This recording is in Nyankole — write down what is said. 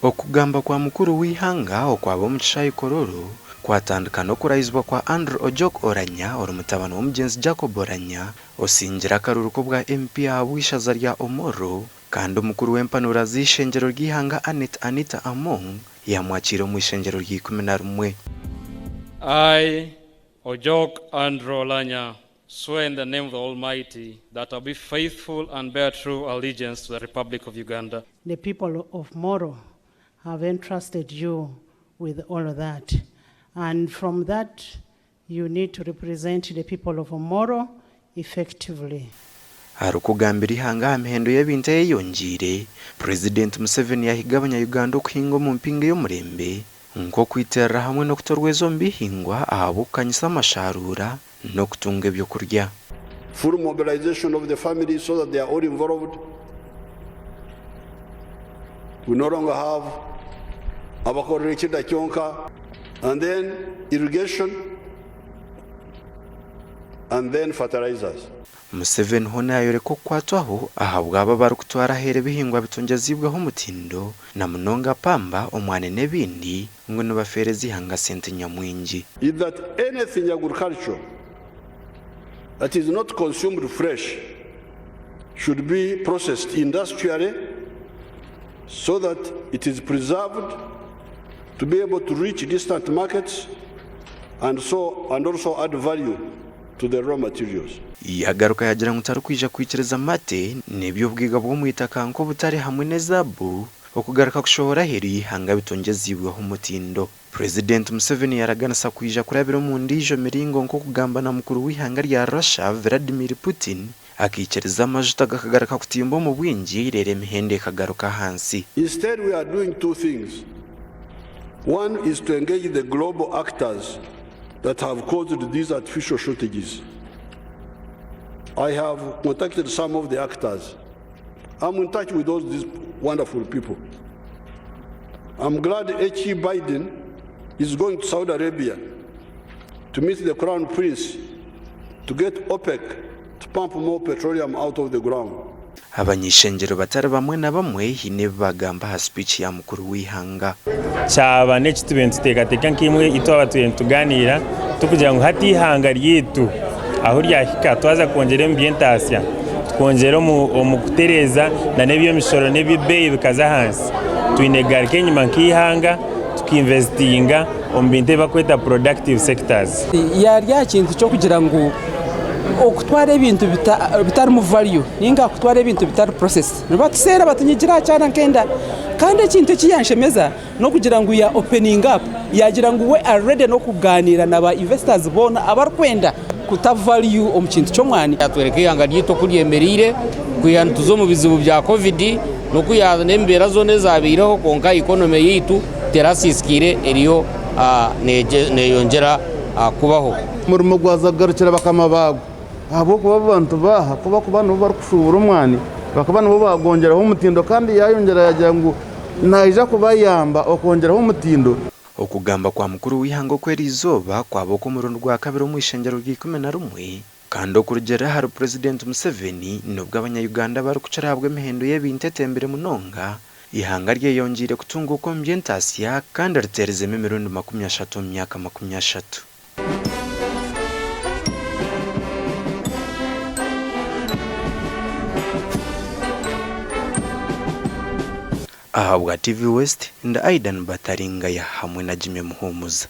Okugamba kwa mukuru w'eihanga okwaba omu kishaayi Kololo kwatandika n'okurahizibwa kwa Andrew Ojok Oulanyah ori mutabani w'omugyenzi Jacob Oulanyah osingire akaruru k'obwa MP ahabw'eishaza rya Omoro kandi omukuru w'empanuura z'eishengyero ry'eihanga Annet Anita Among yamwakiira omu ishengyero rya 11. I, Ojok Andrew Oulanyah, swear in the name of the Almighty that I'll be faithful and bear true allegiance to the Republic of Uganda. The people of Moro have entrusted you with all of that. And from that, you need to represent the people of Omoro effectively. Arikugambira eihanga aha mihendo y'ebintu eyeyongyeire, Purezidenti Museveni yahiga abanya-Uganda okuhinga omu mpinga ey'omurembe nk'okwiterera hamwe n'okuta orwezo omu bihingwa ahabw'okukanyisa amasharuura n'okutunga ebyokurya. Full mobilization of the family so that they are all involved. We no longer have abakorera ekinda kyonka and then irrigation and then fertilizers. Museveni hoona yaayoreka okukwatwaho ahabw'abo abarikutwara aheeru ebihingwa bitungyeziibweho omutindo na munonga pamba, omwani n'ebindi ngu nibafeereza eihanga sente nyamwingi. Is that anything agricultural that is not consumed fresh should be processed industrially so that it is preserved to be able to reach distant markets and so and also add value to the raw materials. Yagaruka yagira ngu tarikwija kwikiriza mate n'eby'obugaiga bw'omu itaka nk'obutare hamwe n'ezaabu okugaruka kushohora aheeru y'eihanga bitongyeziibweho omutindo. Purezidenti Museveni yaraganisa kwija kurabira omu ndiijo miringo nk'okugamba na mukuru w'eihanga rya Russia, Vladimir Putin, akaikiriza amajuta gakagaruka kutimba omu bwingi reero emihendo ekagaruka ahansi. Instead we are doing two things, one is to engage the global actors that have caused these artificial shortages. I have contacted some of the actors. I'm in touch with all these wonderful people. I'm glad H.E. Biden is going to Saudi Arabia to meet the Crown Prince to get OPEC to pump more petroleum out of the ground. Abany'ishengyero batari bamwe na bamwe haine ebi baagamba aha sipiiki ya mukuru w'eihanga. Kyaba n'eki tubaire nituteekateeka nkaimwe itwe abatwire nitugaaniira turikugira ngu hati eihanga ryaitu ahu ryahika twaza kwongyera omu by'entaasya, tukongyera omu kutereeza n'eby'emishoro n'eby'ebeeyi bikaza ahansi, twine kugaruka enyima nk'eihanga tukainvesitinga omu bintu ebi barikweta productive sectors. Yaari aha kintu ky'okugira ngu okutwara ebintu bitarimu value ninga kutwara ebintu bitari processed nibatuseera batunyigira aha kyana nk'enda. Kandi ekintu eki yanshemeza n'okugira ngu ya opening up yagira ngu we ari ready n'okuganiira na ba investors boona abarikwenda kuta value omu kintu ky'omwani. Yatworeka eihanga ryaitu oku ryemereire kwiha nituza omu bizibu bya Covid n'oku n'embeera zoona ezabaireho kwonka economy yaitu terasiisikaire eriyo neyongyera kubaho. Omurimo gwaza kugarukira bakama baagwo, ahabw'okuba abantu baaha ku barikuba nibo barikushuubura omwani, bakaba nibo baagwongyeraho omutindo kandi yaayongyera yaagira ngu naija kubayamba okwongyeraho omutindo. Okugamba kwa mukuru w'eihanga okw'eriizooba kwaba okw'omurundi gwa kabiri omu ishengyero rya 11 kandi okurugiirira ahari Purezidenti Museveni nibwo abanya-Uganda barikukira ahabw'emihendo y'ebintu etembire munonga, eihanga ryeyongyeire kutunguuka omu by'entaasya kandi riteerizemu emirundi 30 omu myaka 30. Ahabwa TV West, ndi Aidan Bataringaya hamwe na Jimmy Muhumuza.